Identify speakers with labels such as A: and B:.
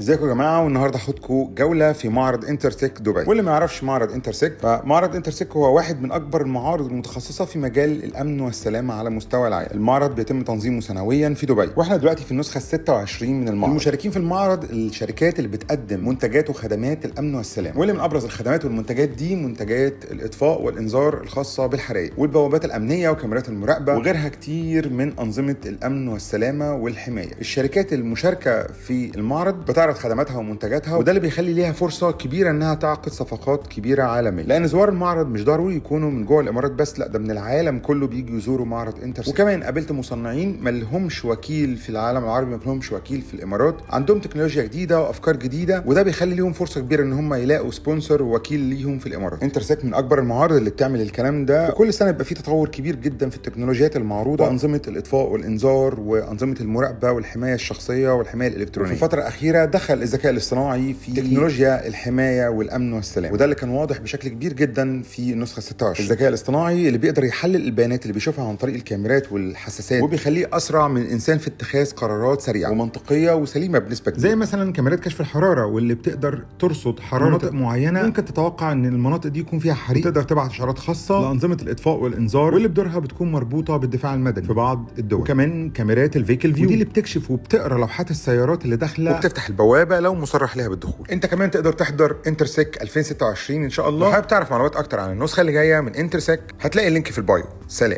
A: ازيكم يا جماعه؟ والنهارده هاخدكم جولة في معرض انترتك دبي. واللي ما يعرفش معرض انترسك، فمعرض انترسك هو واحد من اكبر المعارض المتخصصة في مجال الامن والسلامة على مستوى العالم. المعرض بيتم تنظيمه سنويا في دبي، واحنا دلوقتي في النسخة 26 من المعرض. المشاركين في المعرض الشركات اللي بتقدم منتجات وخدمات الامن والسلامة، واللي من ابرز الخدمات والمنتجات دي منتجات الاطفاء والانذار الخاصة بالحرائق والبوابات الامنية وكاميرات المراقبة وغيرها كتير من انظمة الامن والسلامة والحماية. الشركات المشاركة في المعرض بتعرض خدماتها ومنتجاتها، وده اللي بيخلي ليها فرصة كبيرة انها تعقد صفقات كبيرة عالميا، لان زوار المعرض مش ضروري يكونوا من جوه الامارات بس، لا ده من العالم كله بيجوا يزوروا معرض انترسك. وكمان قابلت مصنعين ما لهمش وكيل في العالم العربي، ما لهمش وكيل في الامارات، عندهم تكنولوجيا جديدة وافكار جديده، وده بيخلي ليهم فرصة كبيرة ان هم يلاقوا sponsor ووكيل ليهم في الامارات. انترسك من اكبر المعارض اللي بتعمل الكلام ده، وكل سنة بيبقى في تطور كبير جدا في التكنولوجيات المعروضة وانظمة الاطفاء والانذار وانظمة المراقبة والحماية الشخصية والحماية الالكترونية. في الفترة الاخيرة دخل الذكاء الاصطناعي في تكنولوجيا الحماية والامن والسلام، وده اللي كان واضح بشكل كبير جدا في النسخة 26. الذكاء الاصطناعي اللي بيقدر يحلل البيانات اللي بيشوفها عن طريق الكاميرات والحساسات، وبيخليه اسرع من الانسان في اتخاذ قرارات سريعة ومنطقيه وسليمه بنسبة كبيرة، زي مثلا كاميرات كشف الحرارة واللي بتقدر ترصد حرارة مناطق معينة، ممكن تتوقع ان المناطق دي يكون فيها حريق، وتقدر تبعت اشارات خاصة لانظمه الاطفاء والانذار، واللي بدورها بتكون مربوطة بالدفاع المدني في بعض الدول. وكمان كاميرات ال vehicle view، ودي اللي بتكشف وبتقرا لوحات السيارات اللي داخله وبتفتح البوابة لو مصرح لها بالدخول. انت كمان تقدر تحضر انترسك 2026 ان شاء الله. لو حابب تعرف معلومات اكتر عن النسخة اللي جاية من انترسك هتلاقي ال link في ال bio. سلام.